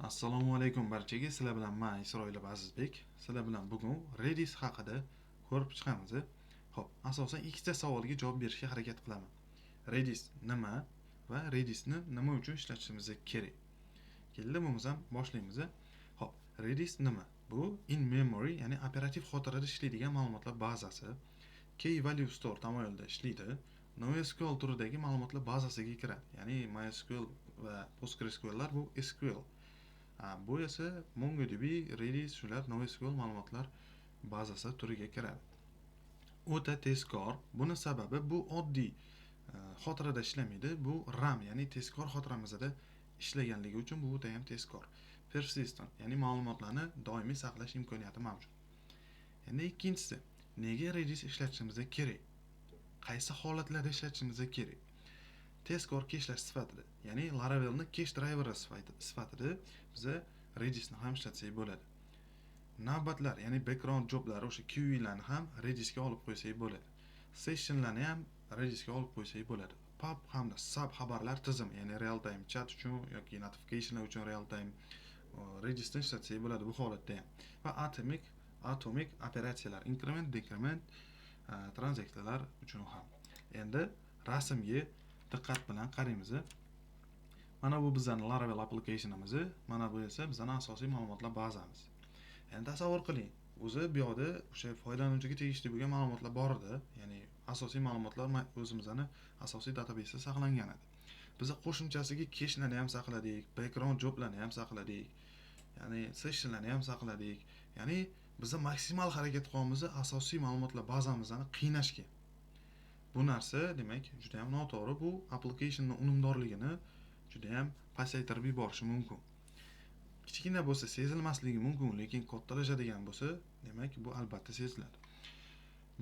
Assalomu alaykum barchaga. Sizlar bilan men, Isroilov Azizbek. Sizlar bilan bugun Redis haqida ko'rib chiqamiz. Xo'p, asosan ikkita savolga javob berishga harakat qilaman. Redis nima va Redisni nima uchun ishlatishimiz kerak? Keldi, bo'lmasam boshlaymiz. Xo'p, Redis nima? Bu in memory, ya'ni operativ xotirada ishlaydigan ma'lumotlar bazasi. Key value store tamoyilida ishlaydi. NoSQL turidagi ma'lumotlar bazasiga kiradi. Ya'ni MySQL va PostgreSQLlar bu SQL. Bu esa MongoDB, Redis, shular NoSQL ma'lumotlar bazasi turiga kiradi. O'ta tezkor. Buni sababi, bu oddiy xotirada ishlamaydi. Bu RAM, ya'ni tezkor xotiramizda ishlaganligi uchun bu o'ta ham tezkor. Persistent, ya'ni ma'lumotlarni doimiy saqlash imkoniyati mavjud. Endi ikkinchisi, nega Redis ishlatishimiz kerak? Qaysi holatlarda ishlatishimiz kerak? Tezkor keshlash sifatida, ya'ni Laravelni cache driveri sifatida biza Redisni ham ishlatsak bo'ladi. Navbatlar, ya'ni background joblar, o'sha queuelarni ham Redisga olib qo'ysak bo'ladi. Sessionlarni ham Redisga olib qo'ysak bo'ladi. Pub hamda sub xabarlar tizimi, ya'ni real time chat uchun yoki notificationlar uchun real time Redisni ishlatsak bo'ladi bu holatda ham. Va atomic operatsiyalar, increment, decrement, tranzaksiyalar uchun ham. Endi rasmga diqqat bilan qaraymiz. Mana bu bizning Laravel applicationimiz, mana bu esa bizning asosiy ma'lumotlar bazamiz. Endi tasavvur qiling, o'zi bu yoqda o'sha foydalanuvchiga tegishli bo'lgan ma'lumotlar bor edi, ya'ni asosiy ma'lumotlar o'zimizni asosiy database saqlangan edi. Biz qo'shimchasiga keshlarni ham saqladik, background joblarni ham saqladik, ya'ni sessionlarni ham saqladik. Ya'ni biza maksimal harakat qilyapmiz asosiy ma'lumotlar bazamizni qiynashga. Bu narsa, demak, juda ham noto'g'ri. Bu applicationni unumdorligini judayam pasaytirib yuborishi mumkin. Kichkina bo'lsa sezilmasligi mumkin, lekin kattalashadigan bo'lsa, demak, bu albatta seziladi.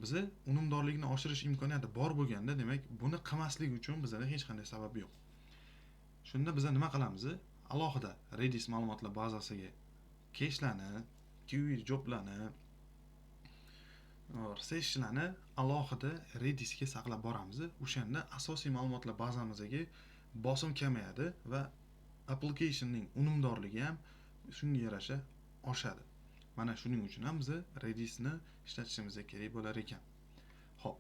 Biza unumdorlikni oshirish imkoniyati bor bo'lganda, demak, buni qilmaslik uchun bizada hech qanday sabab yo'q. Shunda biza nima qilamiz? Alohida Redis ma'lumotlar bazasiga keshlarni, queue joblarni, sessionlarni alohida Redisga saqlab boramiz. O'shanda asosiy ma'lumotlar bazamizga bosim kamayadi va applicationning unumdorligi ham shunga yarasha oshadi. Mana shuning uchun ham biz Redisni ishlatishimiz kerak bo'lar ekan. Xo'p,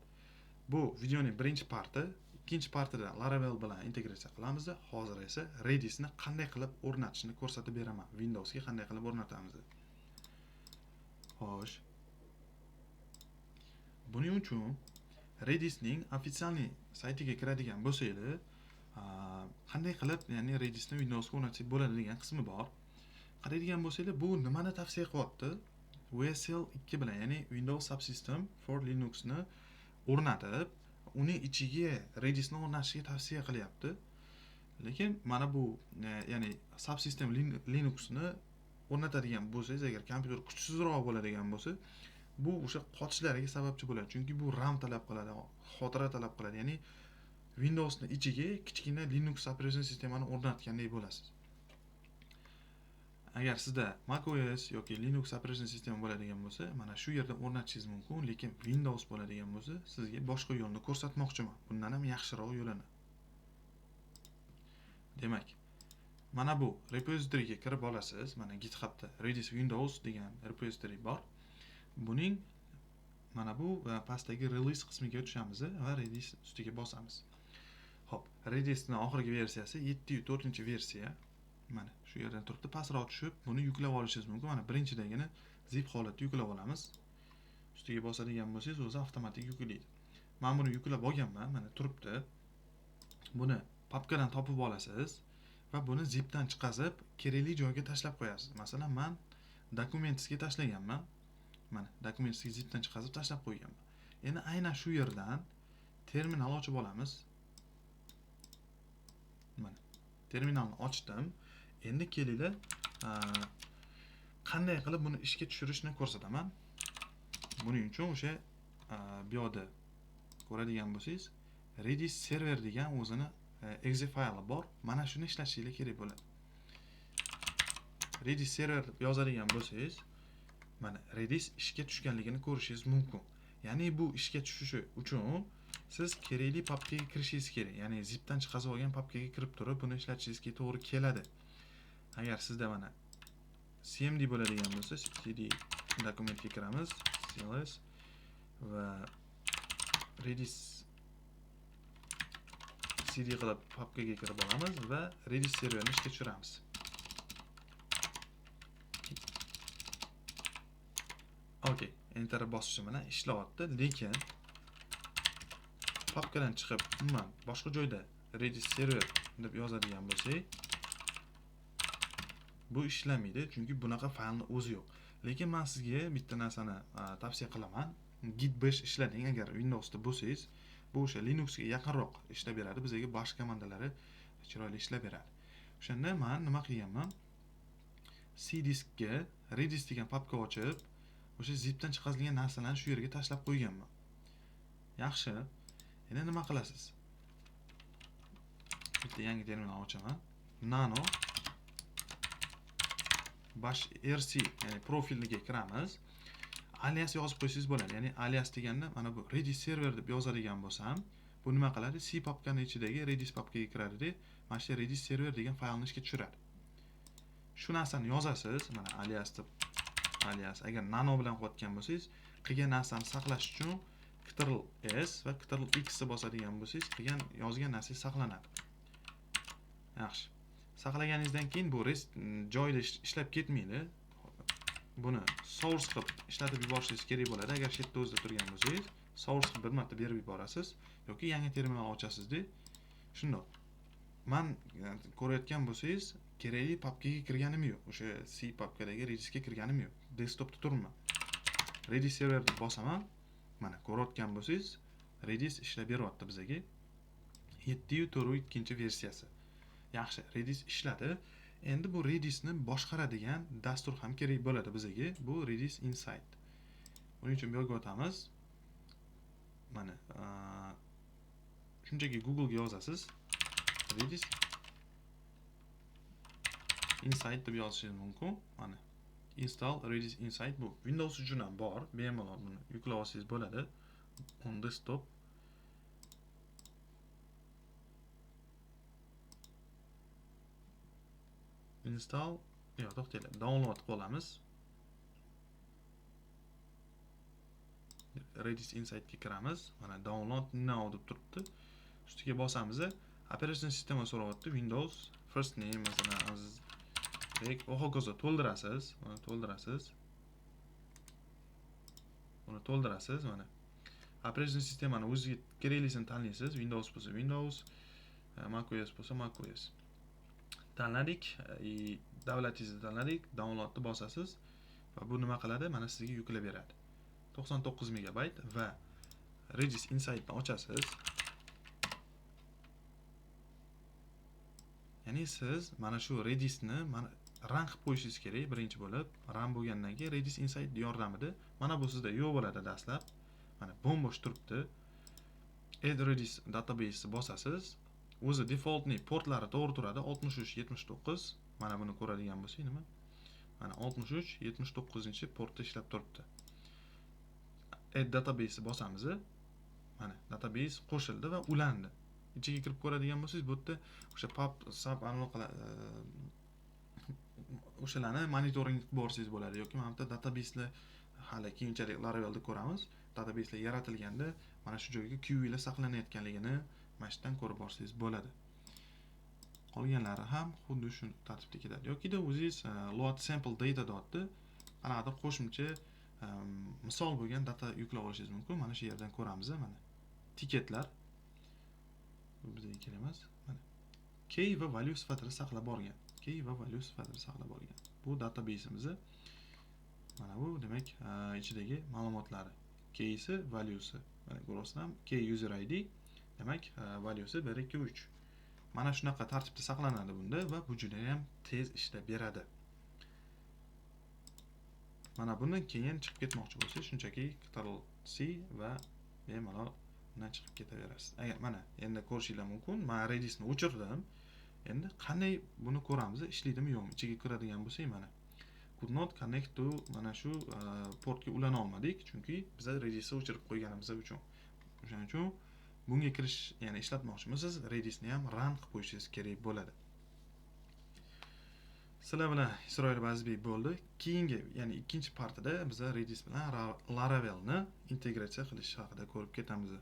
bu videoning birinchi parti. Ikkinchi partida Laravel bilan integratsiya qilamiz. Hozir esa Redisni qanday qilib o'rnatishni ko'rsatib beraman. Windowsga qanday qilib o'rnatamiz. Xo'sh. Buning uchun Redisning официальный saytiga kiradigan bo'lsanglar, qanday qilib, ya'ni Redisni Windowsga o'rnatsak bo'ladi degan qismi bor. Qaraydigan bo'lsanglar, bu nimani tavsiya qilyapti? WSL 2 bilan, ya'ni Windows Subsystem for Linuxni o'rnatib, uning ichiga Redisni o'rnatishga tavsiya qilyapti. Lekin mana bu ya'ni Subsystem Linuxni o'rnatadigan bo'lsangiz, agar kompyuter kuchsizroq bo'ladigan bo'lsa, bu o'sha qotishlariga sababchi bo'ladi. Chunki bu RAM talab qiladi, xotira talab qiladi. Ya'ni Windowsni ichiga kichkina Linux operatsion sistemani o'rnatgandek bo'lasiz. Agar sizda macOS yoki Linux operatsion sistema bo'ladigan bo'lsa, mana shu yerda o'rnatishingiz mumkin, lekin Windows bo'ladigan bo'lsa, sizga boshqa yo'lni ko'rsatmoqchiman. Bundan ham yaxshiroq yo'lini. Demak, mana bu repozitoriyga kirib olasiz. Mana GitHubda Redis Windows degan repozitoriy bor. Buning mana bu pastdagi release qismiga tushamiz va Redis ustiga bosamiz. Xo'p, Redisni oxirgi versiyasi 7.4-versiya. Mana shu yerdan turibdi. Pastroq tushib, buni yuklab olishingiz mumkin. Mana birinchidagini zip holatda yuklab olamiz. Ustiga bosadigan bo'lsangiz, o'zi avtomatik yuklaydi. Men buni yuklab olganman, mana turibdi. Buni papkadan topib olasiz va buni zipdan chiqazib, kerakli joyga tashlab qo'yasiz. Masalan, men Documentsga tashlaganman. Mana Documentsga zipdan chiqazib tashlab qo'yganman. Endi aynan shu yerdan terminal ochib olamiz. Mana terminalni ochdim. Endi kelinglar, qanday qilib buni ishga tushirishni ko'rsataman. Buning uchun o'sha bu yoqda ko'radigan bo'lsangiz, Redis server degan o'zini exe fayli bor. Mana shuni ishlatishingiz kerak bo'ladi. Redis server deb yozadigan bo'lsangiz, mana Redis ishga tushganligini ko'rishingiz mumkin. Ya'ni bu ishga tushishi uchun siz kerakli papkaga kirishingiz kerak. Ya'ni zipdan chiqazib olgan papkaga kirib turib, buni islatishingizga to'g'ri keladi. Agar sizda mana CMD bo'ladigan bo'lsa, cd dokumentga kiramiz, cls va Redis cd qilib papkaga kirib olamiz va Redis serverini ishga tushiramiz. Okey, enter bosishim bilan ishlayapti, lekin papkadan chiqib umuman boshqa joyda Redis server deb yozadigan bo'lsak, bu ishlamaydi, chunki bunaqa faylni o'zi yo'q. Lekin men sizga bitta narsani tavsiya qilaman. Git bash ishlating agar Windowsda bo'lsangiz, bu o'sha Linuxga yaqinroq ishlab beradi, bizga bash komandalari chiroyli ishlab beradi. O'shanda men nima qilganman? C diskga Redis degan papka ochib, o'sha zipdan chiqarilgan narsalarni shu yerga tashlab qo'yganman. Yaxshi. Endi nima qilasiz? Bitta yangi terminal ochaman. Nano bash rc, ya'ni profiliga kiramiz. Alias yozib qo'ysangiz bo'ladi. Ya'ni alias deganda mana bu Redis server deb yozadigan bo'lsam, bu nima qiladi? C papkaning ichidagi Redis papkaga kiradida, mana shu Redis server degan faylni ishga tushiradi. Shu narsani yozasiz, mana alias deb, alias agar nano bilan qilayotgan bo'lsangiz, qilgan narsani saqlash uchun Ctrl S va Ctrl X ni bosadigan bo'lsangiz, qilgan yozgan narsangiz saqlanadi. Yaxshi. Saqlaganingizdan keyin bu rest joyida ishlab ketmaydi. Buni source qilib ishlatib yuborishingiz kerak bo'ladi. Agar shu yerda o'zida turgan bo'lsangiz, source qilib bir marta berib yuborasiz yoki yangi terminal ochasiz-da. Shundoq. Men ko'rayotgan bo'lsangiz, kerakli papkaga kirganim yo'q. O'sha C papkadagi Redisga kirganim yo'q. Desktopda turibman. Redis server deb bosaman. Mana ko'rayotgan bo'lsangiz, Redis ishlab beryapti bizga. 7.4.2 versiyasi. Yaxshi, Redis ishladi. Endi bu Redisni boshqaradigan dastur ham kerak bo'ladi bizga. Bu Redis Insight. Buning uchun bu yerga o'tamiz. Mana, shunchaki Google ga yozasiz. Redis Insight deb yozishingiz mumkin. Mana install Redis Insight bu Windows uchun ham bor. Bemalol buni yuklab olsangiz bo'ladi. On desktop. Install, yo'q, to'xtanglar, download qilib olamiz. Redis Insightga kiramiz. Mana download now deb turibdi. Ustiga bosamiz. Operatsion sistema so'rayapti. Windows first name masalan Azizbek va hokazo to'ldirasiz. Mana to'ldirasiz. Buni to'ldirasiz mana. Operatsion sistemani o'ziga keraklisini tanlaysiz. Windows bo'lsa Windows, macOS bo'lsa macOS. Tanladik, davlatingizni tanladik, downloadni bosasiz va bu nima qiladi? Mana sizga yuklab beradi. 99 megabayt va Redis Insightni ochasiz. Ya'ni siz mana shu Redisni mana run qilib qo'yishingiz kerak birinchi bo'lib. Run bo'lgandan keyin Redis Insight yordamida mana bu sizda yo'q bo'ladi dastlab. Mana bo'm-bo'sh turibdi. Add Redis database bosasiz. O'zi defaultni portlari to'g'ri turadi. 63 79. Mana buni ko'radigan bo'lsak nima? Mana 63 79 portda ishlab turibdi. Add database bosamiz. Mana database qo'shildi va ulandi. Ichiga kirib ko'radigan bo'lsangiz, bu yerda o'sha pub sub anaqa o'shalarni monitoring qilib borsangiz bo'ladi yoki mana bu yerda databaselar hali keyinchalik Laravelda ko'ramiz. Databaselar yaratilganda mana shu joyga queue'lar saqlanayotganligini mana shu yerdan ko'rib borsangiz bo'ladi. Qolganlari ham xuddi shu tartibda ketadi. Yokida o'zingiz load sample data deyapti. Qanaqadir qo'shimcha misol bo'lgan data yuklab olishingiz mumkin. Mana shu yerdan ko'ramiz, mana tiketlar. Bu bizga kerak emas. Mana key va value sifatida saqlab borgan. Key va value sifatida saqlab borgan. Bu database'imizni mana bu demak, ichidagi ma'lumotlari. Key'si, value'si. Mana ko'rasizlar, key user ID, demak, value'si 1 2 3. Mana shunaqa tartibda saqlanadi bunda va bu juda ham tez ishlab beradi. Mana bundan keyin chiqib ketmoqchi bo'lsangiz, shunchaki Ctrl C va bemalol bundan chiqib ketaverasiz. Agar mana endi ko'rishinglar mumkin, men Redisni o'chirdim. Endi qanday buni ko'ramiz, ishlaydimi yo'qmi? Ichiga kiradigan bo'lsak, mana could not connect to mana shu portga ulana olmadik, chunki biz Redisni o'chirib qo'yganimiz uchun. O'shaning uchun bunga kirish, ya'ni ishlatmoqchimisiz, Redisni ham run qilib qo'yishingiz kerak bo'ladi. Sizlar bilan Isroil Azizbek bo'ldi. Keyingi, ya'ni ikkinchi partida biza Redis bilan Laravelni integratsiya qilish haqida ko'rib ketamiz.